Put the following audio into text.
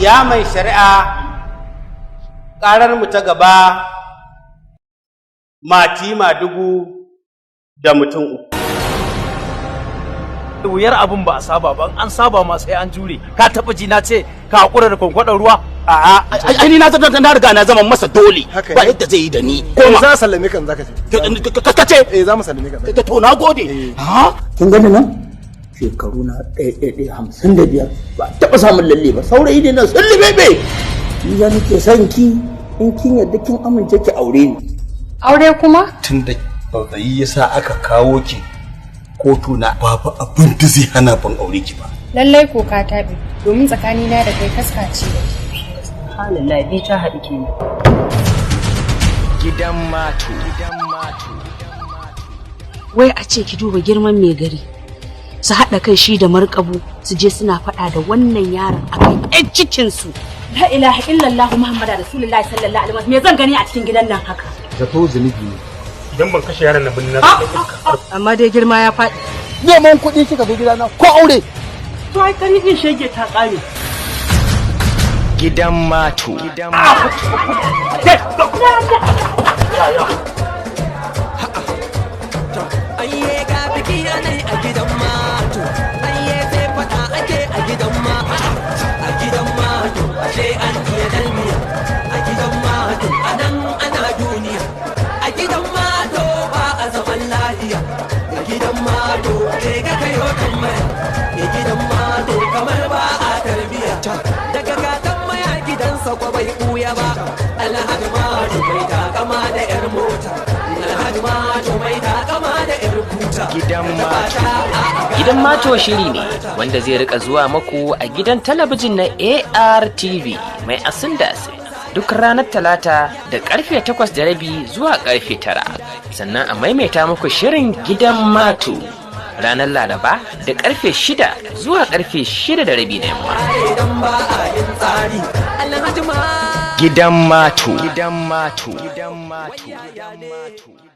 Ya mai shari'a, ƙarar mu ta gaba, Mati Madugu da mutum uku. Wuyar abin ba a saba ba, an saba ma sai an jure. Ka taba ji na ce ka hakura da kwankwadon ruwa? A'a, ai ni na riga na zama masa dole. Haka ba ne. Yadda zai yi da ni. Ko za a sallame kan zaka ce? Ka ce? Eh, za mu sallame ka. To, na gode. Ha? Kin gani nan, shekaru na ɗaya ɗaya ɗaya 55, ba a taɓa samun lalle ba. Saurayi ne na tsalle bebe. Ni za nake son ki, in kin yarda kin amince ki aure ni. Aure kuma? Tun da tsautsayi ya sa aka kawo ki kotu na, babu abin da zai hana ban aure ki ba. Lallai ko ka taɓe, domin tsakanina da kai kaska ce. Subhanallah, bi ta haɗu kenan. Gidan Mato. Gidan Mato. Wai a ce ki duba girman mai gari, su haɗa kai shi da markabu su je suna faɗa da wannan yaron akan ƴan cikinsu. La ilaha illallah Muhammadu Rasulullahi sallallahu alaihi wasallam. Me zan gani a cikin gidan nan haka? Zato zunubi ne. Idan ban kashe yaron nan ba, na Amma dai girma ya faɗi. Neman kuɗi kika zo gidana ko aure? To ai ƙarfin shege ta ƙare. Gidan Mato. Gidan Mato. Ayye, ga biki anai a gidan Mato. Ayye, sai fada ake a gidan Mato. A gidan Mato ashe an iya dalmiya. A gidan Mato anan ana duniya. A gidan Mato ba a zaman lafiya. A gidan Mato je ga kayo tambaya. A gidan Mato kamar ba a tarbiya. Daga gatan maya gidansa kwa bai buya ba. Alhaji Mato mai takama da yar mota. Alhaji Mato mai takama da yar buta. Gidan Mato. Gidan Mato shiri ne wanda zai rika zuwa maku a gidan talabijin na ARTV mai asin da asin duk ranar Talata da karfe 8:30 zuwa karfe 9. Sannan a maimaita muku shirin Gidan Mato ranar Laraba da karfe 6 zuwa karfe 6:30 na yamma. Idan ba a yin tsari. Alhaji Gidan Mato. Gidan Mato. Gidan Mato. Gidan Mato.